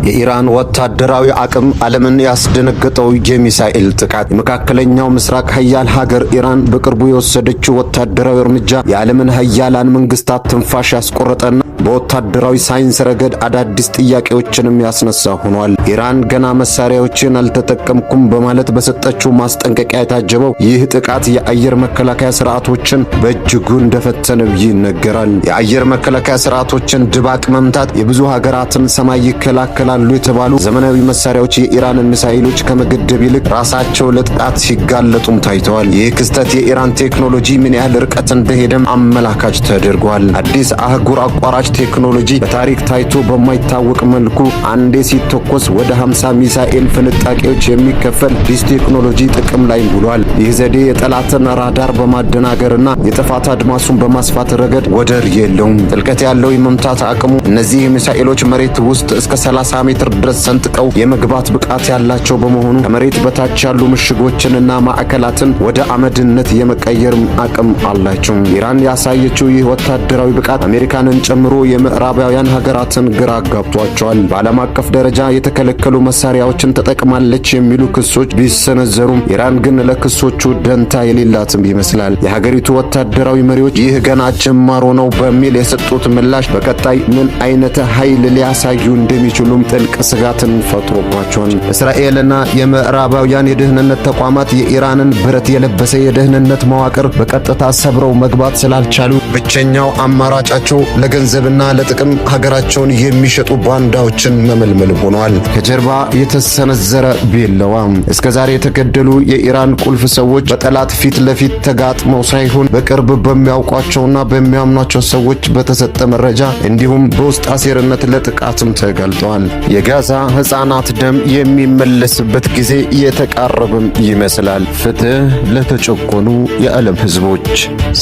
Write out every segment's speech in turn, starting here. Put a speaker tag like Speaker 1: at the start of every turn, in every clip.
Speaker 1: የኢራን ወታደራዊ አቅም ዓለምን ያስደነገጠው የሚሳኤል ጥቃት። የመካከለኛው ምስራቅ ሀያል ሀገር ኢራን በቅርቡ የወሰደችው ወታደራዊ እርምጃ የዓለምን ሀያላን መንግስታት ትንፋሽ ያስቆረጠና በወታደራዊ ሳይንስ ረገድ አዳዲስ ጥያቄዎችንም ያስነሳ ሆኗል። ኢራን ገና መሳሪያዎችን አልተጠቀምኩም በማለት በሰጠችው ማስጠንቀቂያ የታጀበው ይህ ጥቃት የአየር መከላከያ ስርዓቶችን በእጅጉ እንደፈተነው ይነገራል። የአየር መከላከያ ስርዓቶችን ድባቅ መምታት የብዙ ሀገራትን ሰማይ ይከላከላሉ የተባሉ ዘመናዊ መሳሪያዎች የኢራንን ሚሳኤሎች ከመገደብ ይልቅ ራሳቸው ለጥቃት ሲጋለጡም ታይተዋል። ይህ ክስተት የኢራን ቴክኖሎጂ ምን ያህል ርቀት እንደሄደም አመላካች ተደርጓል። አዲስ አህጉር አቋራጭ ቴክኖሎጂ በታሪክ ታይቶ በማይታወቅ መልኩ አንዴ ሲተኮስ ወደ 50 ሚሳኤል ፍንጣቂዎች የሚከፈል አዲስ ቴክኖሎጂ ጥቅም ላይ ውሏል። ይህ ዘዴ የጠላትን ራዳር በማደናገርና የጥፋት አድማሱን በማስፋት ረገድ ወደር የለውም። ጥልቀት ያለው የመምታት አቅሙ እነዚህ ሚሳኤሎች መሬት ውስጥ እስከ 30 ሜትር ድረስ ሰንጥቀው የመግባት ብቃት ያላቸው በመሆኑ ከመሬት በታች ያሉ ምሽጎችንና ማዕከላትን ወደ አመድነት የመቀየር አቅም አላቸው። ኢራን ያሳየችው ይህ ወታደራዊ ብቃት አሜሪካንን ጨምሮ የምዕራባውያን ሀገራትን ግራ አጋብቷቸዋል። በዓለም አቀፍ ደረጃ የተከለከሉ መሳሪያዎችን ተጠቅማለች የሚሉ ክሶች ቢሰነዘሩም ኢራን ግን ለክሶቹ ደንታ የሌላትም ይመስላል። የሀገሪቱ ወታደራዊ መሪዎች ይህ ገና ጅማሮ ነው በሚል የሰጡት ምላሽ በቀጣይ ምን አይነት ኃይል ሊያሳዩ እንደሚችሉም ጥልቅ ስጋትን ፈጥሮባቸዋል። እስራኤልና የምዕራባውያን የደህንነት ተቋማት የኢራንን ብረት የለበሰ የደህንነት መዋቅር በቀጥታ ሰብረው መግባት ስላልቻሉ ብቸኛው አማራጫቸው ለገንዘብና ለጥቅም ሀገራቸውን የሚሸጡ ባንዳዎችን መመልመል ሆኗል። ከጀርባ የተሰነዘረ ቢላዋ። እስከዛሬ የተገደሉ የኢራን ቁልፍ ሰዎች በጠላት ፊት ለፊት ተጋጥመው ሳይሆን በቅርብ በሚያውቋቸውና በሚያምኗቸው ሰዎች በተሰጠ መረጃ እንዲሁም በውስጥ አሴርነት ለጥቃትም ተጋልጠዋል። የጋዛ ሕፃናት ደም የሚመለስበት ጊዜ የተቃረበም ይመስላል። ፍትህ ለተጨቆኑ የዓለም ሕዝቦች።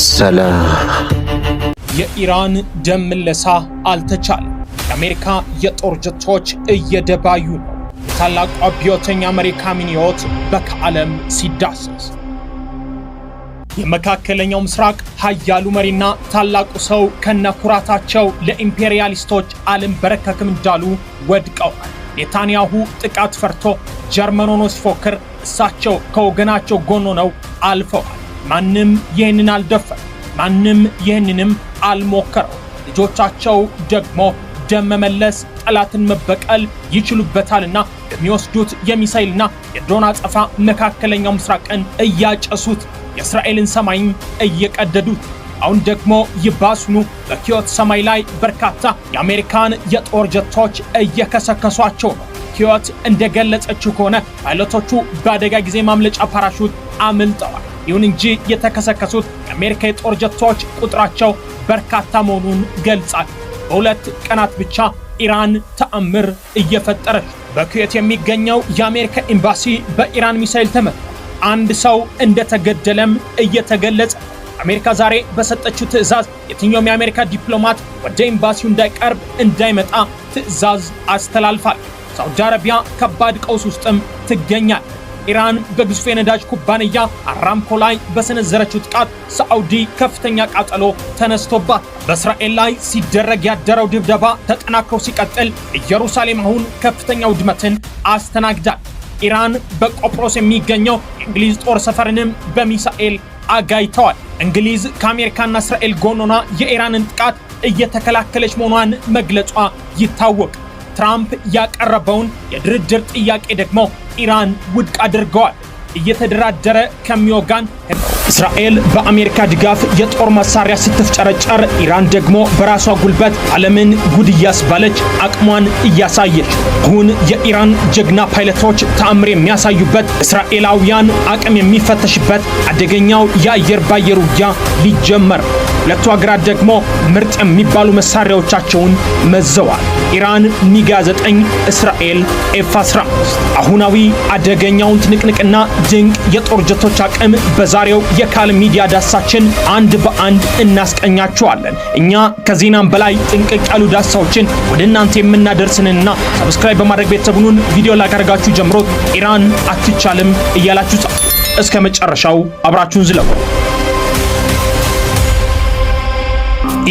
Speaker 1: ሰላም።
Speaker 2: የኢራን ደም ምለሳ አልተቻለም። የአሜሪካ የጦር ጀቶች እየደባዩ ነው። የታላቁ አብዮተኛ መሪ ካሚኒ ሕይወት በከዓለም ሲዳሰስ፣ የመካከለኛው ምስራቅ ሀያሉ መሪና ታላቁ ሰው ከነኩራታቸው ለኢምፔሪያሊስቶች አልንበረከክም እንዳሉ ወድቀዋል። ኔታንያሁ ጥቃት ፈርቶ ጀርመን ሆኖ ሲፎክር፣ እሳቸው ከወገናቸው ጎን ሆነው አልፈዋል። ማንም ይህንን አልደፈረም። ማንም ይህንንም አልሞከረው። ልጆቻቸው ደግሞ ደም መመለስ፣ ጠላትን መበቀል ይችሉበታልና በሚወስዱት የሚሳይልና የድሮን አጸፋ መካከለኛው ምስራቅን እያጨሱት፣ የእስራኤልን ሰማይም እየቀደዱት፣ አሁን ደግሞ ይባሱኑ በኩዌት ሰማይ ላይ በርካታ የአሜሪካን የጦር ጀቶች እየከሰከሷቸው ነው። ኩዌት እንደገለጸችው ከሆነ ፓይለቶቹ በአደጋ ጊዜ ማምለጫ ፓራሹት አምልጠዋል። ይሁን እንጂ የተከሰከሱት የአሜሪካ የጦር ጀቶች ቁጥራቸው በርካታ መሆኑን ገልጻል። በ2 ቀናት ብቻ ኢራን ተአምር እየፈጠረች። በኩዌት የሚገኘው የአሜሪካ ኤምባሲ በኢራን ሚሳይል ተመቷል። አንድ ሰው እንደተገደለም እየተገለጸ፣ አሜሪካ ዛሬ በሰጠችው ትዕዛዝ የትኛውም የአሜሪካ ዲፕሎማት ወደ ኤምባሲው እንዳይቀርብ፣ እንዳይመጣ ትዕዛዝ አስተላልፋል። ሳውዲ አረቢያ ከባድ ቀውስ ውስጥም ትገኛል። ኢራን በግዙፍ የነዳጅ ኩባንያ አራምኮ ላይ በሰነዘረችው ጥቃት ሳዑዲ ከፍተኛ ቃጠሎ ተነስቶባት፣ በእስራኤል ላይ ሲደረግ ያደረው ድብደባ ተጠናክሮ ሲቀጥል ኢየሩሳሌም አሁን ከፍተኛ ውድመትን አስተናግዳል። ኢራን በቆጵሮስ የሚገኘው የእንግሊዝ ጦር ሰፈርንም በሚሳኤል አጋይተዋል። እንግሊዝ ከአሜሪካና እስራኤል ጎን ሆና የኢራንን ጥቃት እየተከላከለች መሆኗን መግለጿ ይታወቅ። ትራምፕ ያቀረበውን የድርድር ጥያቄ ደግሞ ኢራን ውድቅ አድርገዋል። እየተደራደረ ከሚወጋን። እስራኤል በአሜሪካ ድጋፍ የጦር መሳሪያ ስትፍጨረጨር፣ ኢራን ደግሞ በራሷ ጉልበት ዓለምን ጉድ እያስባለች አቅሟን እያሳየች፣ አሁን የኢራን ጀግና ፓይለቶች ተአምር የሚያሳዩበት፣ እስራኤላውያን አቅም የሚፈተሽበት አደገኛው የአየር ባየር ውጊያ ሊጀመር፣ ሁለቱ ሀገራት ደግሞ ምርጥ የሚባሉ መሳሪያዎቻቸውን መዘዋል። ኢራን ሚግ 9፣ እስራኤል ኤፍ 15። አሁናዊ አደገኛውን ትንቅንቅና ድንቅ የጦር ጀቶች አቅም በዛሬው የካል ሚዲያ ዳሳችን አንድ በአንድ እናስቃኛችኋለን። እኛ ከዜናም በላይ ጥንቅቅ ያሉ ዳሳዎችን ወደ እናንተ የምናደርስንና subscribe በማድረግ ቤተሰቡን ቪዲዮ like አድርጋችሁ ጀምሮት ኢራን አትቻልም እያላችሁ እስከ መጨረሻው አብራችሁን ዝለቁ።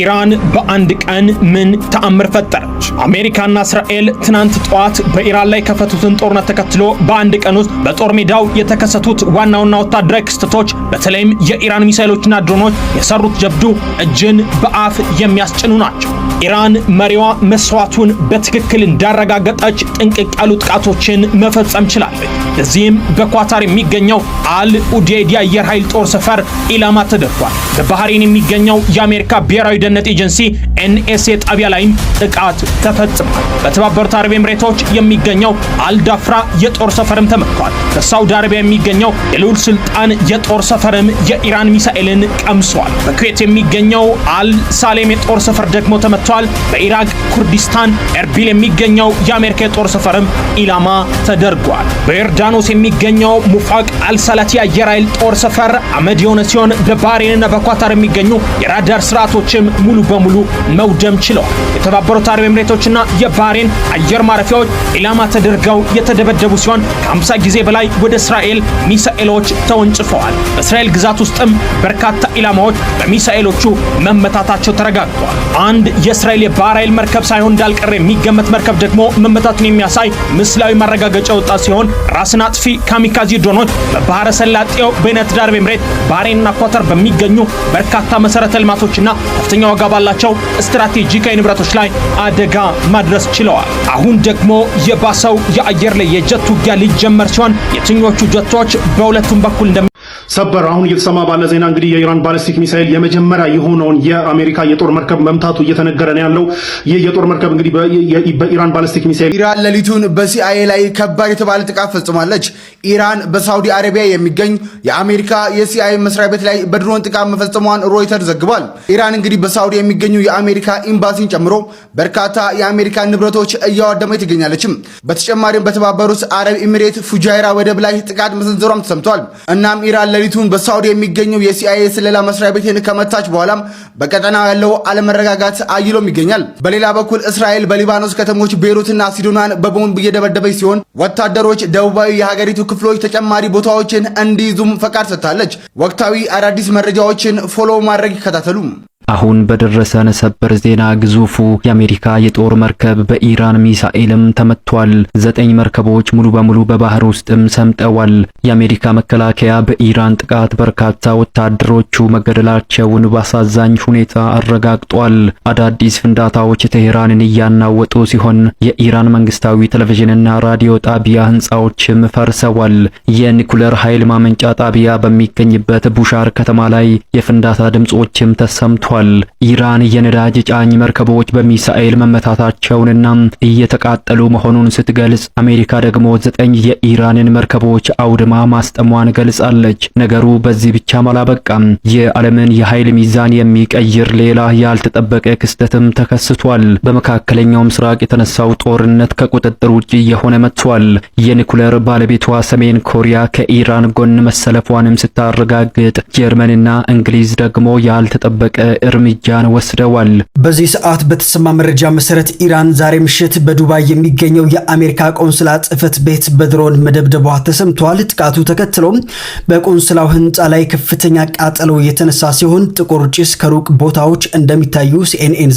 Speaker 2: ኢራን በአንድ ቀን ምን ተአምር ፈጠረች? አሜሪካና እስራኤል ትናንት ጠዋት በኢራን ላይ የከፈቱትን ጦርነት ተከትሎ በአንድ ቀን ውስጥ በጦር ሜዳው የተከሰቱት ዋና ዋና ወታደራዊ ክስተቶች፣ በተለይም የኢራን ሚሳይሎችና ድሮኖች የሰሩት ጀብዱ እጅን በአፍ የሚያስጭኑ ናቸው። ኢራን መሪዋ መስዋዕቱን በትክክል እንዳረጋገጠች ጥንቅቅ ያሉ ጥቃቶችን መፈጸም ችላለች። ለዚህም በኳታር የሚገኘው አል ኡዴይድ የአየር ኃይል ጦር ሰፈር ኢላማ ተደርጓል። በባህሬን የሚገኘው የአሜሪካ ብሔራዊ ደህንነት ኤጀንሲ ኤንኤስኤ ጣቢያ ላይም ጥቃት ተፈጽሟል። በተባበሩት አረብ ኤምሬቶች የሚገኘው አልዳፍራ የጦር ሰፈርም ተመቷል። በሳውዲ አረቢያ የሚገኘው የልዑል ሱልጣን የጦር ሰፈርም የኢራን ሚሳኤልን ቀምሷል። በኩዌት የሚገኘው አል ሳሌም የጦር ሰፈር ደግሞ ተመቷል። በኢራቅ ኩርዲስታን ኤርቢል የሚገኘው የአሜሪካ የጦር ሰፈርም ኢላማ ተደርጓል። በዮርዳኖስ የሚገኘው ሙፋቅ አልሳላቲ የአየር ኃይል ጦር ሰፈር አመድ የሆነ ሲሆን በባህሬንና በኳታር የሚገኙ የራዳር ስርዓቶችም ሙሉ በሙሉ መውደም ችለዋል። የተባበሩት አረብ ኤምሬቶችና የባህሬን አየር ማረፊያዎች ኢላማ ተደርገው የተደበደቡ ሲሆን ከ50 ጊዜ በላይ ወደ እስራኤል ሚሳኤሎች ተወንጭፈዋል። በእስራኤል ግዛት ውስጥም በርካታ ኢላማዎች በሚሳኤሎቹ መመታታቸው ተረጋግጧል። አንድ የእስራኤል የባህር ኃይል መርከብ ሳይሆን እንዳልቀረ የሚገመት መርከብ ደግሞ መመታቱን የሚያሳይ ምስላዊ ማረጋገጫ የወጣ ሲሆን ራስን አጥፊ ካሚካዚ ድሮኖች በባህረ ሰላጤው በዩናይትድ አረብ ኤምሬት፣ ባህሬንና ኳታር በሚገኙ በርካታ መሰረተ ልማቶችና ከፍተኛ ዋጋ ባላቸው ስትራቴጂካዊ ንብረቶች ላይ አደጋ ማድረስ ችለዋል። አሁን ደግሞ የባሰው የአየር ላይ የጀት ውጊያ ሊጀመር ሲሆን የትኞቹ ጀቶች በሁለቱም በኩል እንደሚ
Speaker 3: ሰበር! አሁን እየተሰማ ባለ ዜና እንግዲህ የኢራን ባሊስቲክ ሚሳይል የመጀመሪያ የሆነውን የአሜሪካ የጦር መርከብ መምታቱ እየተነገረ ነው ያለው። ይህ የጦር መርከብ እንግዲህ በኢራን ባሊስቲክ ሚሳይል
Speaker 4: ኢራን ሌሊቱን በሲአይኤ ላይ ከባድ የተባለ ጥቃት ፈጽማለች። ኢራን በሳውዲ አረቢያ የሚገኝ የአሜሪካ የሲአይኤ መስሪያ ቤት ላይ በድሮን ጥቃት መፈጸሟን ሮይተር ዘግቧል። ኢራን እንግዲህ በሳውዲ የሚገኙ የአሜሪካ ኤምባሲን ጨምሮ በርካታ የአሜሪካ ንብረቶች እያወደመች ትገኛለችም። በተጨማሪም በተባበሩት አረብ ኤሚሬት ፉጃይራ ወደብ ላይ ጥቃት መሰንዘሯም ተሰምቷል። እናም ኢራን ሌሊቱን በሳውዲ የሚገኘው የሲአይኤ ስለላ መስሪያ ቤትን ከመታች በኋላም በቀጠናው ያለው አለመረጋጋት አይሎም ይገኛል። በሌላ በኩል እስራኤል በሊባኖስ ከተሞች ቤይሩትና ሲዶናን በቦምብ እየደበደበች ሲሆን ወታደሮች ደቡባዊ የሀገሪቱ ክፍሎች ተጨማሪ ቦታዎችን እንዲይዙም ፈቃድ ሰጥታለች። ወቅታዊ አዳዲስ መረጃዎችን follow ማድረግ ይከታተሉ።
Speaker 5: አሁን በደረሰን ሰበር ዜና ግዙፉ የአሜሪካ የጦር መርከብ በኢራን ሚሳኤልም ተመቷል። ዘጠኝ መርከቦች ሙሉ በሙሉ በባህር ውስጥም ሰምጠዋል። የአሜሪካ መከላከያ በኢራን ጥቃት በርካታ ወታደሮቹ መገደላቸውን በአሳዛኝ ሁኔታ አረጋግጧል። አዳዲስ ፍንዳታዎች ቴሄራንን እያናወጡ ሲሆን የኢራን መንግስታዊ ቴሌቪዥንና ራዲዮ ጣቢያ ህንጻዎችም ፈርሰዋል። የኒኩለር ኃይል ማመንጫ ጣቢያ በሚገኝበት ቡሻር ከተማ ላይ የፍንዳታ ድምጾችም ተሰምቷል። ኢራን የነዳጅ ጫኝ መርከቦች በሚሳኤል መመታታቸውንና እየተቃጠሉ መሆኑን ስትገልጽ፣ አሜሪካ ደግሞ ዘጠኝ የኢራንን መርከቦች አውድማ ማስጠሟን ገልጻለች። ነገሩ በዚህ ብቻም አላበቃም። የዓለምን የኃይል ሚዛን የሚቀይር ሌላ ያልተጠበቀ ክስተትም ተከስቷል። በመካከለኛው ምስራቅ የተነሳው ጦርነት ከቁጥጥር ውጭ እየሆነ መጥቷል። የኒኩለር ባለቤቷ ሰሜን ኮሪያ ከኢራን ጎን መሰለፏንም ስታረጋግጥ፣ ጀርመንና እንግሊዝ ደግሞ ያልተጠበቀ እርምጃን ወስደዋል።
Speaker 6: በዚህ ሰዓት በተሰማ መረጃ መሰረት ኢራን ዛሬ ምሽት በዱባይ የሚገኘው የአሜሪካ ቆንስላ ጽሕፈት ቤት በድሮን መደብደቧ ተሰምቷል። ጥቃቱ ተከትሎም በቆንስላው ህንፃ ላይ ከፍተኛ ቃጠሎ የተነሳ ሲሆን ጥቁር ጭስ ከሩቅ ቦታዎች እንደሚታዩ ሲኤንኤን